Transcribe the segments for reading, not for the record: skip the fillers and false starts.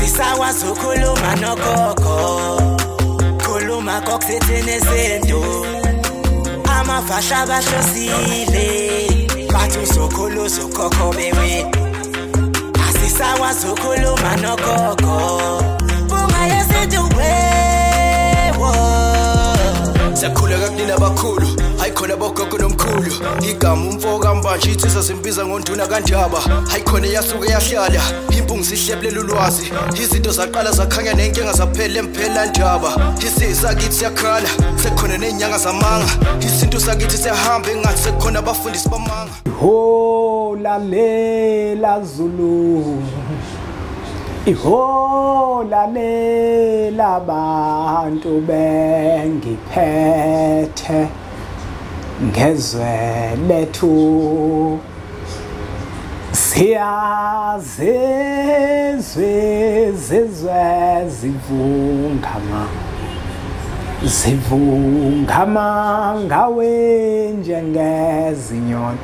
Asisakwazi ukukhuluma nogogo, khuluma kokuthethene izinto. Amavasha bahlosile, bathi uzokhula uzokhokho bewe. Asisakwazi ukukhuluma nogogo, bunga yesintu wewo. Siyakhuleka kunina abakhulu, hayi khona bogogo nomkhulu. Igama umfo kaMbanje insizwa simbiza ngonduna kaNdaba. Hayi khona yasuke yahlala, impungu sihlebulela ulwazi. Izinto zaqala zakhanya nenkinga zaphela emphela ndaba. Isisakithi siyakhala, sekukhona nezinyanga zamanga. Isintu sakithi siyahamba engathi sekukhona abafundisi bamanga. Ho lalela Zulu, iho lalela bantu bengiphethe ngezwe lethu. Siyazizwe zizwe zivungama, zivungama ngawe njengezinyoni,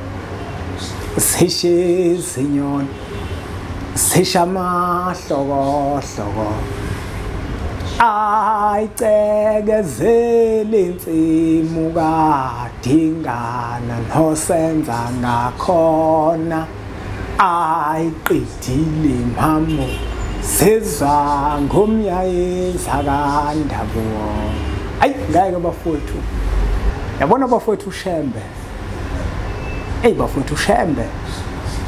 sishe izinyoni sisha amahlokohloko. Ayicekezele insimu kaDingana nosenza ngakhona, ayiqedile mhamo sizwa ngomyayeza kaNdabuko. Ayi ngeke bafowethu, yabona bafowethu uShembe, eyi bafowethu uShembe,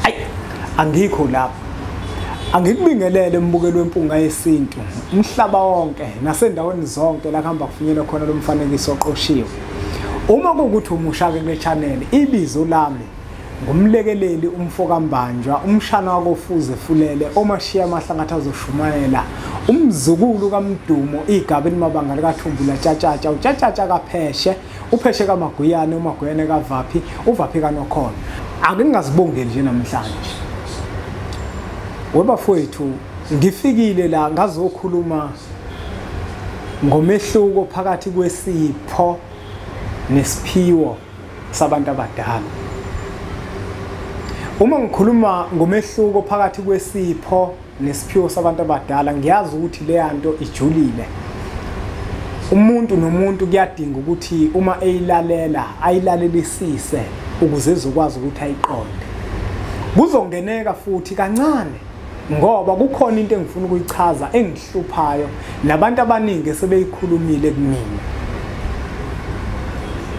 ayi angikho lapho. Angikubingelele embukelo wempunga yesintu umhlaba wonke nasendaweni zonke la kuhamba kufinyelwa khona lo mfanekiso oqoshiwe. Uma kuwukuthi umusha ke kule channel, ibizo lami ngumlekeleli umfo kaMbanjwa, umshana wakofuze fulele omashiya amahlangathi azoshumayela, umzukulu kaMdumo, igaba elimabanga likaThumbula Tshatshatsha, uTshatshatsha kaPheshe, uPheshe kaMaguyane, uMaguyane kaVaphi, uVaphi kaNokhona. Ake ngingazibongeli nje namhlanje. Webafowethu, ngifikile la ngazokhuluma ngomehluko phakathi kwesipho nesiphiwo sabantu abadala. Uma ngikhuluma ngomehluko phakathi kwesipho nesiphiwo sabantu abadala, ngiyazi ukuthi leya nto ijulile. Umuntu nomuntu kuyadinga ukuthi uma eyilalela ayilalelisise ukuze ezokwazi ukuthi ayiqonde. Kuzongeneka futhi kancane ngoba kukhona into engifuna ukuyichaza engihluphayo nabantu abaningi sebeyikhulumile kumina.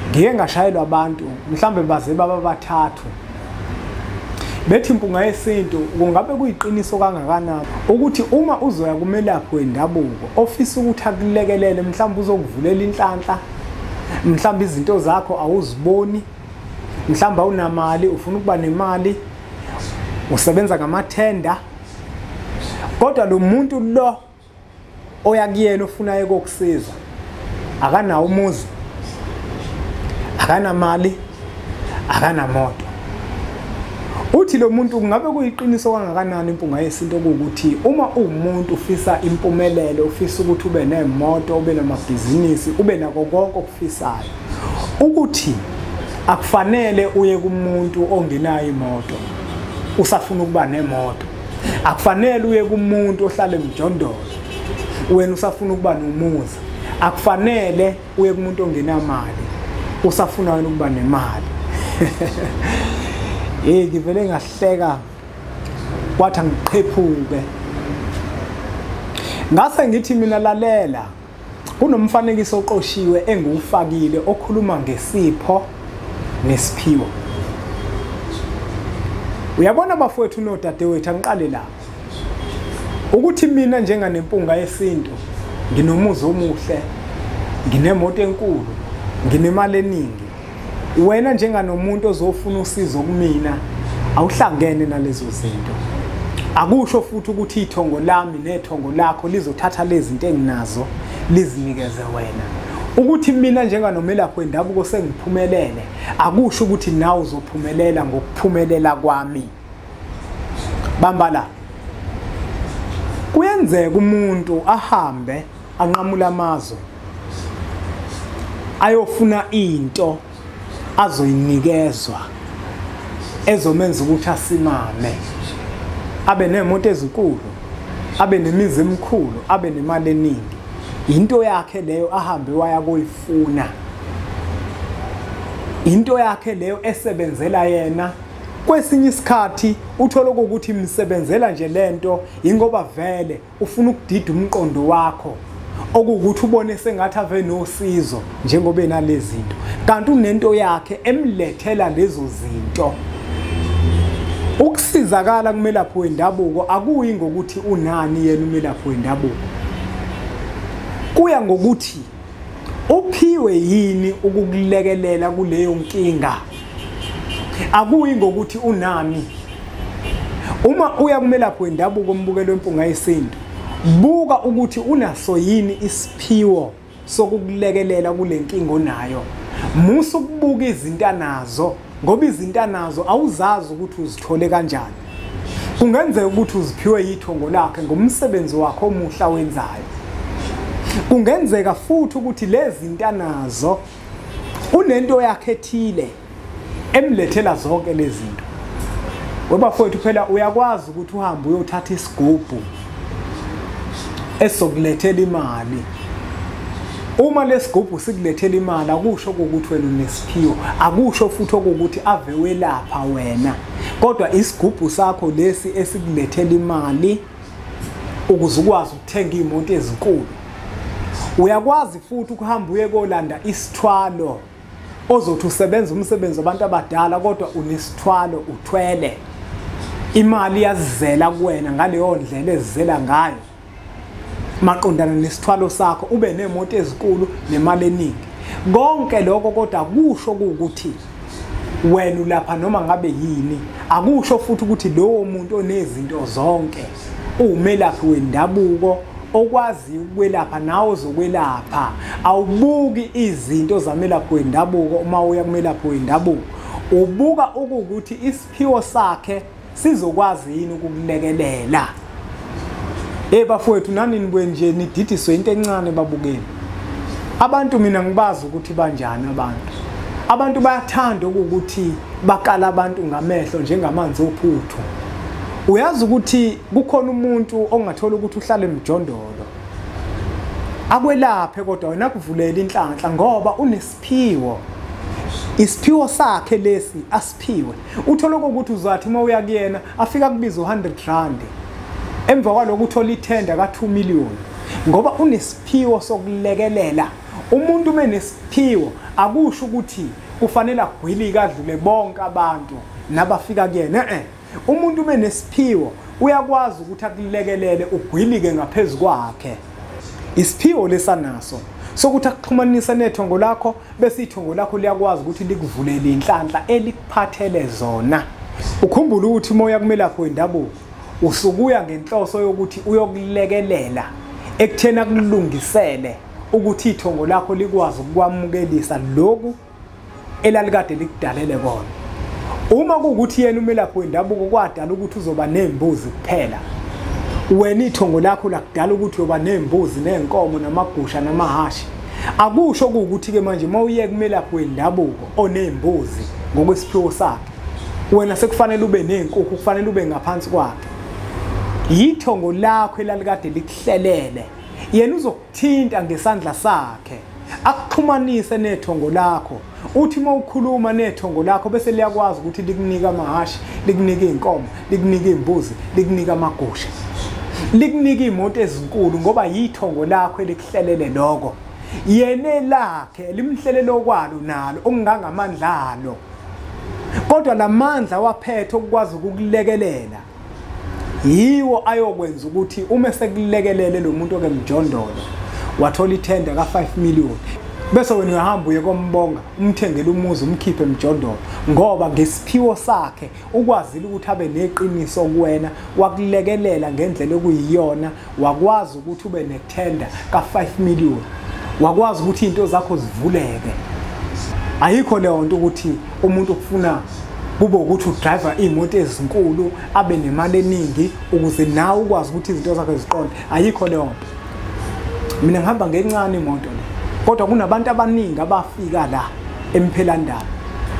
Ngike ngashayelwa abantu mhlambe baze baba bathathu bethi impunga yesintu kungabe kuyiqiniso kangakanani ukuthi uma uzoya kumelaphi wendabuko ofisa ukuthi akulekelele, mhlawumbe uzokuvulela inhlanhla, mhlawumbe izinto zakho awuziboni, mhlawumbe awunamali ufuna ukuba nemali, usebenza ngamathenda, kodwa lo muntu lo oya kuyena ofuna ekokusiza akanawo umuzi, akanamali, akanamoto. Uthi lo muntu kungabe kuyiqiniso kangakanani impunga yesintu ukuthi uma uwumuntu ufisa impumelelo, ufisa ukuthi ube nemoto, ube namabhizinisi, ube nako konke okufisayo, ukuthi akufanele uye kumuntu ongenayo imoto usafuna ukuba nemoto, akufanele uye kumuntu ohlala emjondolo wena usafuna ukuba nomuzi, akufanele uye kumuntu ongenamali usafuna wena ukuba nemali. Hey, ngivele ngahleka kwathi angiqhephuke. Ngase ngithi mina lalela, kunomfanekiso oqoshiwe engiwufakile okhuluma ngesipho nesiphiwo. Uyabona bafowethu nodadewethu, angiqale la ukuthi mina njenganempunga yesintu nginomuzi omuhle, nginemoto enkulu, nginemali eningi. Wena njenganomuntu ozofuna usizo kumina awuhlangene nalezo zinto. Akusho futhi ukuthi ithongo lami nethongo lakho lizothatha lezi zinto enginazo lizinikeze wena. Ukuthi mina njenganomelaphi wendabuko sengiphumelele akusho ukuthi nawe uzophumelela ngokuphumelela kwami. Bamba la. Kuyenzeka umuntu ahambe anqamula amazwe ayofuna into azoyinikezwa ezomenza ukuthi asimame, abe nemoto ezinkulu, abe nemizi emikhulu, abe nemali eningi. Into yakhe leyo ahambe waya koyifuna, into yakhe leyo esebenzela yena. Kwesinye isikhathi uthola ukuthi imsebenzela nje lento ingoba vele ufuna ukudida umqondo wakho, okuwukuthi ubone sengathi ave nosizo njengoba enalezi zinto, kanti unento yakhe emlethela lezo zinto. Ukusizakala kumelaphi wendabuko akuyi ngokuthi unani yena umelaphi wendabuko, kuya ngokuthi uphiwe yini ukukulekelela kuleyo nkinga. Akuyi ngokuthi unani. Uma uya kumelaphi wendabuko umbukelo wempunga yesintu, buka ukuthi unaso yini isiphiwo sokukulekelela kule nkinga onayo. Musa ukubuka izinto anazo, ngoba izinto anazo awuzazi ukuthi uzithole kanjani. Kungenzeka ukuthi uziphiwe yithongo lakhe ngomsebenzi wakhe omuhle awenzayo. Kungenzeka futhi ukuthi lezi zinto anazo unento yakhe ethile emlethela zonke lezi zinto. Webafowethu, phela uyakwazi ukuthi uhambe uyothatha isigubhu esokulethela imali. Uma lesigubhu sikulethela imali, akusho ukuthi wena unesiphiwo, akusho futhi ukuthi ave welapha wena, kodwa isigubhu sakho lesi esikulethela imali ukuze ukwazi ukuthenga imoto ezinkulu. Uyakwazi futhi ukuhamba uye kolanda isithwalo ozothi usebenza umsebenzi wabantu abadala, kodwa unesithwalo, uthwele imali yazizela kuwena ngaleyo ndlela ezizela ngayo maqondana nesithwalo sakho, ube nemoto ezinkulu nemali eningi. Konke lokho kodwa kusho ukuthi wena ulapha noma ngabe yini. Akusho futhi ukuthi lowo muntu onezinto zonke umelaphi wendabuko okwazi ukwelapha nawe uzokwelapha. Awubuki izinto zamelaphi wendabuko uma uya kumelaphi wendabuko, ubuka ukuthi isiphiwo sakhe sizokwazi yini ukukulekelela. Hey bafowethu, nani nibuye nje nididiswe into encane babukeni. Abantu mina ngibazi ukuthi banjani abantu. Abantu bayathanda ukuthi bakala abantu ngamehlo njengamanzi ophuthu. Uyazi ukuthi kukhona umuntu ongathola ukuthi uhlale emjondolo akwelaphe, kodwa wena akuvulela inhlanhla ngoba unesiphiwo. Isiphiwo sakhe lesi asiphiwe. Uthola ukuthi uzathi uma uya kuyena afika kubiza 100 rand, emva kwalokho uthola ithenda ka2 million, ngoba unesiphiwo sokulekelela. Umuntu uma enesiphiwo akusho ukuthi kufanele agwilike adlule bonke abantu nabafika kuyena. Umuntu uma enesiphiwo uyakwazi ukuthi akulekelele ugwilike ngaphezu kwakhe. Isiphiwo lesanaso sokuthi akuxhumanise nethongo lakho, bese ithongo lakho liyakwazi ukuthi likuvulele inhlanhla elikuphathele zona. Ukhumbule ukuthi uma uya kumelaphi wendabuko usukuya ngenhloso yokuthi uyokulekelela ekuthena kulungisele ukuthi ithongo lakho likwazi ukwamukelisa lokhu elalikade likudalele kona. Uma kuwukuthi yena umelaphi wendabuko kwadala ukuthi uzoba nezimbuzi kuphela, wena ithongo lakho lakudala ukuthi uyoba nezimbuzi nezinkomo namagusha namahhashi, akusho ukuthi ke manje uma uye kumelaphi wendabuko onezimbuzi ngokwesiphiwo sakhe, wena sekufanele ube nezinkukhu, kufanele ube ngaphansi kwakhe. Yithongo lakho elalikade likuhlelele, yena uzokuthinta ngesandla sakhe akuxhumanise nethongo lakho. Uthi uma ukhuluma nethongo lakho bese liyakwazi ukuthi likunika amahhashi, likunika izinkomo, likunika izimbuzi, likunika amagusha, likunika imoto ezinkulu, ngoba yithongo lakho elikuhlelele lokho. Yena lakhe limhlelele okwalo nalo okungangamandla alo, kodwa lamandla waphethe ukwazi ukukulekelela yiwo ayokwenza ukuthi uma sekulekelele lo muntu okemjondolo wathola ithenda ka5 million, bese wena uyahamba uye kombonga umthengele umuzi umkhiphe emjondolo, ngoba ngesiphiwo sakhe ukwazile ukuthi abe neqiniso kuwena, wakulekelela ngendlela okuyiyona, wakwazi ukuthi ube nethenda ka5 million, wakwazi ukuthi into zakho zivuleke. Ayikho leyo nto ukuthi umuntu ukufuna kube ukuthi udriver imoto ezinkulu abe nemali eningi ukuze nawe ukwazi ukuthi izinto zakho ziqonde. Ayikho leyo nto. Mina ngihamba ngencane imoto le, kodwa kunabantu abaningi abafika la emphelandaba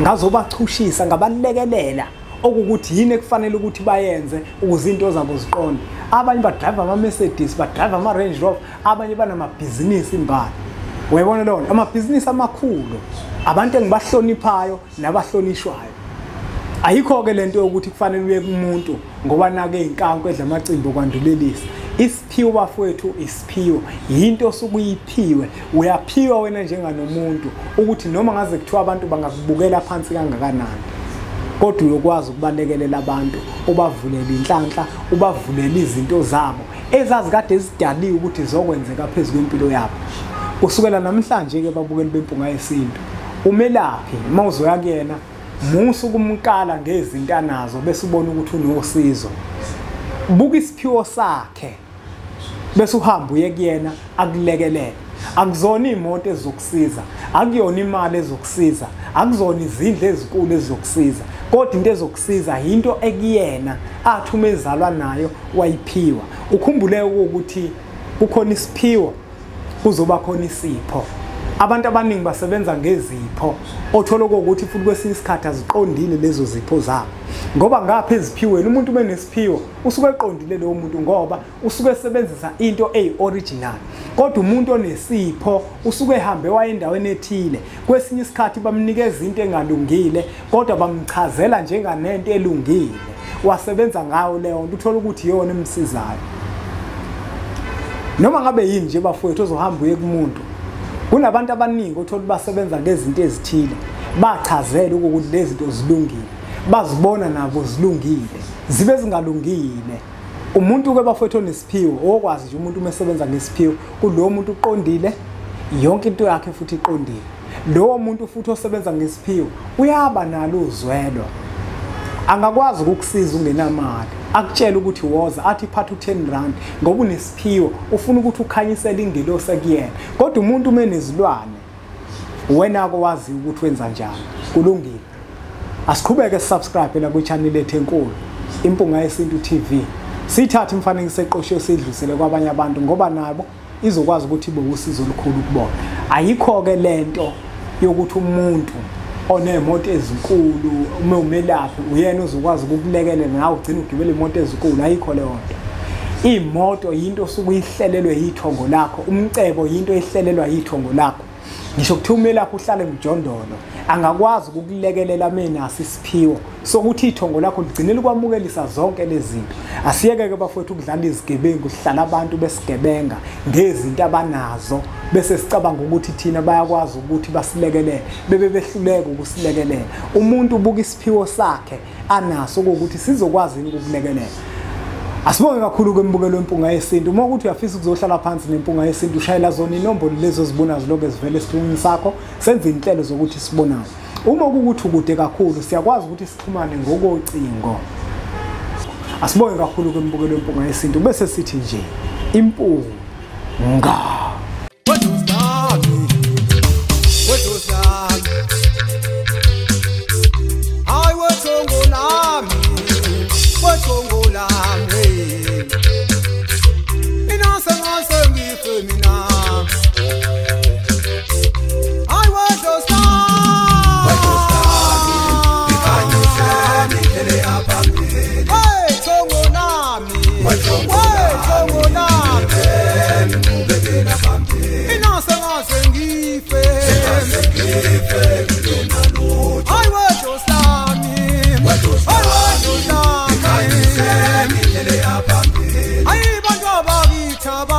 ngazobachushisa, ngabalekelela okukuthi yini ekufanele ukuthi bayenze ukuze into zabo ziqonde. Abanye badrive ama-Mercedes, badrive ama-Range Rover, abanye banamabhizinisi imbala. Uyayibona leyo nto? Amabhizinisi amakhulu, abantu engibahloniphayo nabahlonishwayo. Ayikho-ke le nto yokuthi kufanele uye kumuntu ngoba nake inkanko edla amacimbi okwandulelisa. Isiphiwo bafowethu, isiphiwo yinto osukuyiphiwe. Uyaphiwa wena njenganomuntu ukuthi noma ngaze kuthiwa abantu bangakubukela phansi kangakanani, kodwa uyokwazi ukubalekelela abantu, ubavulele inhlanhla, ubavulele izinto zabo ezazikade zidaliwe ukuthi zokwenzeka phezu kwempilo yabo. Kusukela namhlanje-ke babukeli beMpunga Yesintu, umelaphi uma uzoya kuyena, musa ukumkala ngezinto anazo bese ubona ukuthi unosizo. Buka isiphiwo sakhe bese uhamba uye kuyena akulekelele. Akuzona imoto ezokusiza, akuyona imali ezokusiza, akuzona izindlu ezinkulu ezokusiza, kodwa into ezokusiza into ekuyena athi uma ezalwa nayo wayiphiwa. Ukhumbule ukuthi kukhona isiphiwo, kuzoba khona isipho. Abantu abaningi basebenza ngezipho, othola ukuthi futhi kwesinye isikhathi aziqondile lezo zipho zabo, ngoba ngapha eziphiweni umuntu uma enesiphiwo usuke eqondile lowo muntu, ngoba usuke esebenzisa into eyi-original. Kodwa umuntu onesipho usuke ehambe waye endaweni ethile, kwesinye isikhathi bamnikeza into engalungile kodwa bamchazela njenganento elungile, wasebenza ngayo leyo nto, uthola ukuthi iyona emsizayo. Noma ngabe yini nje bafowethu ozohamba uye kumuntu, kunabantu abaningi othola basebenza ngezinto ezithile, bachazele ukuthi lezi zinto zilungile, bazibona nabo zilungile, zibe zingalungile. Umuntu ke bafowethu onesiphiwo, okwazi nje umuntu uma esebenza ngesiphiwo, kulowo muntu uqondile, yonke into yakhe futhi iqondile. Lowo muntu futhi osebenza ngesiphiwo uyaba nalo uzwelo, angakwazi ukukusiza ungenamali, akutshela ukuthi woza, athi phatha u10 rand ngoba unesiphiwo, ufuna ukuthi ukhanyisele ingelosi kuyena. Kodwa umuntu uma enezilwane, wena akwazi ukuthi wenza njani. Kulungile, asiqhubeke subscribe la kwi-channel ethu enkulu Impunga Yesintu TV, sithathe imfanekiso eqoshiwe sidlulisele kwabanye abantu, ngoba nabo izokwazi ukuthi ibe usizo olukhulu kubona. Ayikho-ke lento yokuthi umuntu onemoto ezinkulu uma umelaphi uyena uzokwazi ukukulekelela nawe ugcine ugibele imoto ezinkulu. Ayikho leyo nto. Imoto yinto osuke uyihlelelwe yithongo lakho, umcebo yinto ehlelelwa yithongo lakho. Ngisho kuthiwa umelaphi uhlale emjondolo, angakwazi ukukulekelela menaso isiphiwo sokuthi ithongo lakho ligcine likwamukelisa zonke lezi zinto. Asiyeke-ke bafowethu ukudlala izigebengu, sihlala abantu besigebenga ngezinto abanazo bese sicabanga ukuthi thina bayakwazi ukuthi basilekelele, bebe behluleka ukusilekelela. Umuntu ubuka isiphiwo sakhe anaso ukuthi sizokwazi yini ukukulekelela. Asibonge kakhulu kwembukelo weMpunga Yesintu. Uma ukuthi uyafisa ukuzohlala phansi neMpunga Yesintu, ushayela zona inombolo lezo ozibona zilokhu ezivela esikrinini sakho, senze inhlelo zokuthi sibonane. Uma kukuthi ukude kakhulu, siyakwazi ukuthi sixhumane ngokocingo. Asibonge kakhulu kwembukelo weMpunga Yesintu, bese sithi nje impunga. Ay, bantu abakithi.